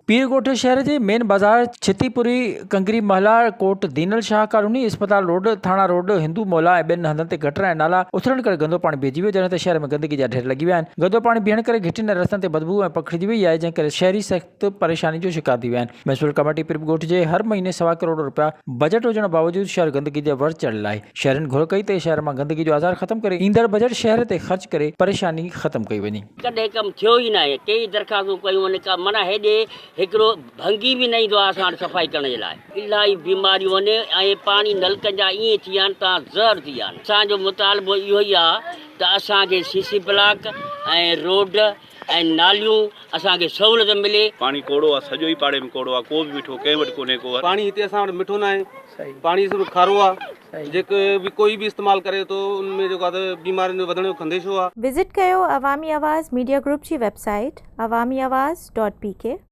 پيرڳوٺ شهر جي مين بازار ڇتي پوري، ڪنگري محلا، ڪوٽ دينل شاهه ڪالوني، اسپتال روڊ، ٿاڻا روڊ، هندو محلا ۽ ٻين هنڌن تي گٽر ۽ نالا اٿلڻ ڪري گندو پاڻي بيهجي ويو جڏهن ته شهر ۾ گندگي جا ڍير لڳي ويا آهن گندو پاڻي بيهڻ ڪري گهٽين ۽ رستن تي بدبوء ۽ پکڙجي وئي آهي جنهن ڪري شهري سخت پريشاني جو شڪار ٿي ويا آهن ميونسپل ڪميٽي پيرڳوٺ جي هر مهيني سوا ڪروڙ رپيا بجيٽ هجڻ باوجود شهر گندگي جي ور چڙهيل آهي شهرين گهر ڪئي ته شهر مان گندگي جو آزار ختم ڪري ايندڙ بجيٽ شهر تي خرچ ڪري پريشاني ختم ڪئي وڃي. ڪڏهن ڪم ٿيو ئي ناهي ڪيئي درخواستون ڪيون آهن ڪا معنيٰ هيڏي هڪڙو ڀنگي به نه ايندو آهي اسان وٽ صفائي ڪرڻ جي لاء الاهي بيماريون آهن ۽ پاڻي نلڪن جا ائين ٿي ويا آهن تان زهر ٿي ويا آهن اسان جو مطالبو اهو ئي آهي ته اسان کي سي سي بلاڪ ۽ روڊ ۽ ناليون اسان کي سهولت ملي. پاڻي ڪوڙو آ سڄو ئي پاڙي ۾ ڪوڙو آ ڪو به مٺو ڪنهن وٽ ڪونهي ڪو. پاڻي هتي اسان وٽ مٺو ناهي پاڻي صرف کارو آ جيڪو به ڪوئي به استعمال ڪري ٿو ان ۾ جيڪو آ ته بيمارين جو وڌڻ جو خنديشو آ. وزٽ ڪيو عوامي آواز ميڊيا گروپ جي website Awami Awaz dot P K.